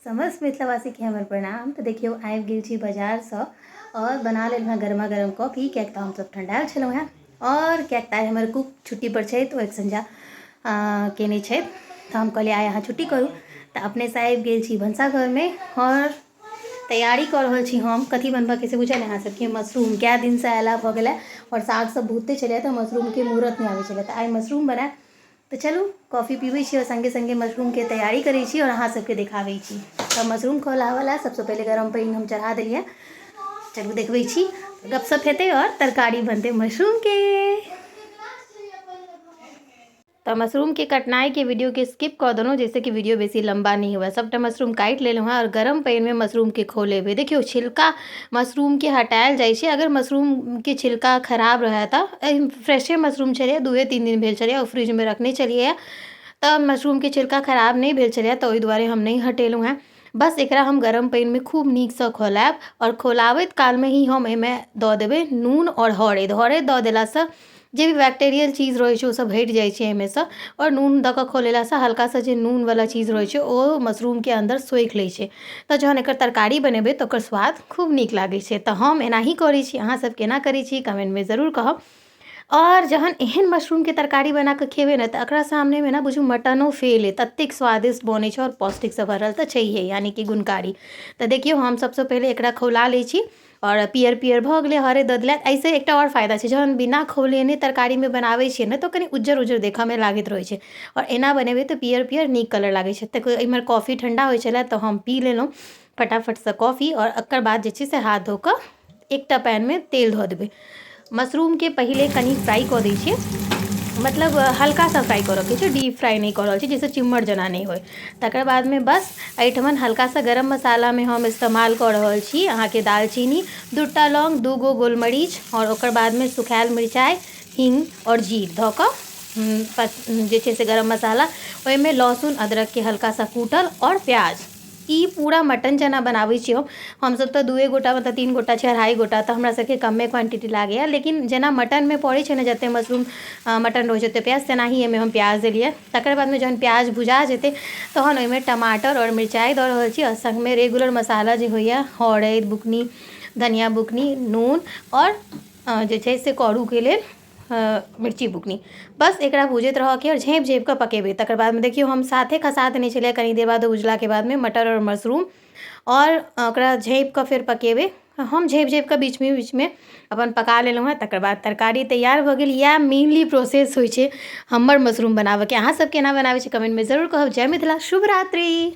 समस्त मिथिलावासीके हमर प्रणाम। तऽ देखियौ, आबि गेल छी बाजारसँ आओर बना लेलहुँ हेँ गरमा गरम कॉफी, किएक तऽ हमसभ ठण्डायल छलहुँ हेँ आओर किएक तऽ आइ हमर कुक छुट्टीपर छथि, ओ एक संझा केने छथि। तऽ हम कहलियै आइ अहाँ छुट्टी करू। तऽ अपनेसँ आबि गेल छी भनसाघरमे आओर तैयारी कऽ रहल छी हम। कथी बनबऽके से बुझल अहाँ सबके? मशरूम। कए दिनसँ अयला भऽ गेलै आओर साग सब बहुते छलै, तऽ मशरूमके मुहूर्त नहि आबै छलै, तऽ आइ मशरूम बनायब। तऽ चलू, कॉफी पीबै छी आओर सङ्गे सङ्गे मशरूमके तैयारी करै छी आओर अहाँ सबके देखाबै छी। तऽ मशरूम खौलाबऽ लए सबसँ पहिले गरम पानि हम चढ़ा देलियै। चलू, देखबै छी, गपशप हेतै आओर तरकारी बनतै मशरूमके। तऽ मशरूमके कटनाइके वीडियोके स्किप कऽ देलहुँ, जाहिसँ कि वीडियो बेसी लम्बा नहि हुए। सभटा मशरूम काटि लेलहुँ हेँ आओर गरम पानिमे मशरूमके खौलेबै। देखियौ, छिलका मशरूमके हटायल जाइ छै अगर मशरूमके छिलका खराब रहै। तऽ फ्रेशे मशरूम छलैए, 2-3 दिन भेल छलैए, ओ फ्रिजमे रखने छलियै, तऽ मशरूमके छिलका खराब नहि भेल छलैए, तऽ ओहि दुआरे हम नहि हटेलहुँ हेँ। बस एकरा हम गरम पानिमे खूब नीकसँ खौलायब आओर खौलाबैत कालमे ही हम एहिमे दऽ देबै नून आओर हरैद। हरैद दऽ देलासँ जे भी बैक्टेरियल चीज रहै छै, ओसभ हटि जाइ छै एहिमेसँ। आओर नून दऽ कऽ खौलेलासँ हल्का सा जे नूनवला चीज रहै छै, ओ मशरूमके अन्दर सोखि लै छै, तऽ जहन एकर तरकारी बनेबै तऽ ओकर स्वाद खूब नीक लागै छै। तऽ हम एनाही करै छी, अहाँसभ केना करै छी, कमेन्टमे जरूर कहब। आओर जहन एहन मशरूमके तरकारी बना कऽ खेबै ने, तऽ एकरा सामनेमे ने बुझू मटनो फेल अइ, ततेक स्वादिष्ट बनै छै आओर पौष्टिकसँ भरल तऽ छैहे, यानि कि गुणकारी। तऽ देखियौ, हम सभसँ पहिले एकरा खौला लै छी आओर पियर पियर भऽ गेलै हरैद दऽ देला। एहिसँ एकटा आओर फायदा छै, जहन बिना खौलेने तरकारीमे बनाबै छियै ने, तऽ कनि उज्जर उज्जर देखऽमे लागैत रहै छै आओर एना बनेबै तऽ पियर पियर नीक कलर लागै छै। तऽ एम्हर कॉफी ठण्डा होइ छलै, तऽ हम पी लेलहुँ फटाफटसँ कॉफी आओर एकर बाद जे छै से हाथ धो कऽ एकटा पैनमे तेल धऽ देबै। मशरूमके पहिले कनि फ्राइ कऽ दै छियै, मतलब हल्का सा फ्राइ करऽके छै, डीप फ्राइ नहि कऽ रहल छी, जाहिसँ चिम्मड़ जेना नहि होइ। तकर बादमे बस एहिठमन हल्का सा गरम मसालामे हम इस्तेमाल कऽ रहल छी अहाँके दालचीनी, 2टा लौंग, 2 गो गोलमरीच आओर ओकर बादमे सुखायल मिरचाइ, हींग आओर जीर धऽ कऽ जे छै से गरम मसाला। ओहिमे लहसुन अदरकके हल्का सा कूटल आओर प्याज। ई पूरा मटन जेना बनाबै छी हम। हमसभ तऽ दुए गोटा, मतलब 3 गोटा छै, अढ़ाई गोटा, तऽ हमरा सबके कमे क्वान्टिटी लागैए। लेकिन जेना मटनमे पड़ै छै ने, जतेक मशरूम मटन रहै छै ओतेक प्याज, तेनाही एहिमे हम प्याज देलियै। तकर बादमे जहन प्याज भुजा जेतै, तहन ओहिमे टमाटर आओर मिरचाइ दऽ रहल छी आओर सङ्गमे रेगुलर मसाला जे होइए, हरैद बुकनी, धनिया बुकनी, नून आओर जे छै से करूके लेल मिर्ची बुकनी। बस एकरा भुजैत रहऽके आओर झाँपि झाँपि कऽ पकेबै। तकर बादमे देखियौ, हम साथे खसा देने छलियै कनी देर बाद भुजलाके बादमे मटर आओर मशरूम आओर ओकरा झाँपि कऽ फेर पकेबै। हम झाँपि झाँपि कऽ बीचमे बीचमे अपन पका लेलहुँ हेँ। तकर बाद तरकारी तैयार भऽ गेल। इएह मेनली प्रोसेस होइ छै हमर मशरूम बनाबऽके। अहाँ सब केना बनाबै छी, कमेन्टमे जरूर कहब। जय मिथिला, शुभ रात्रि।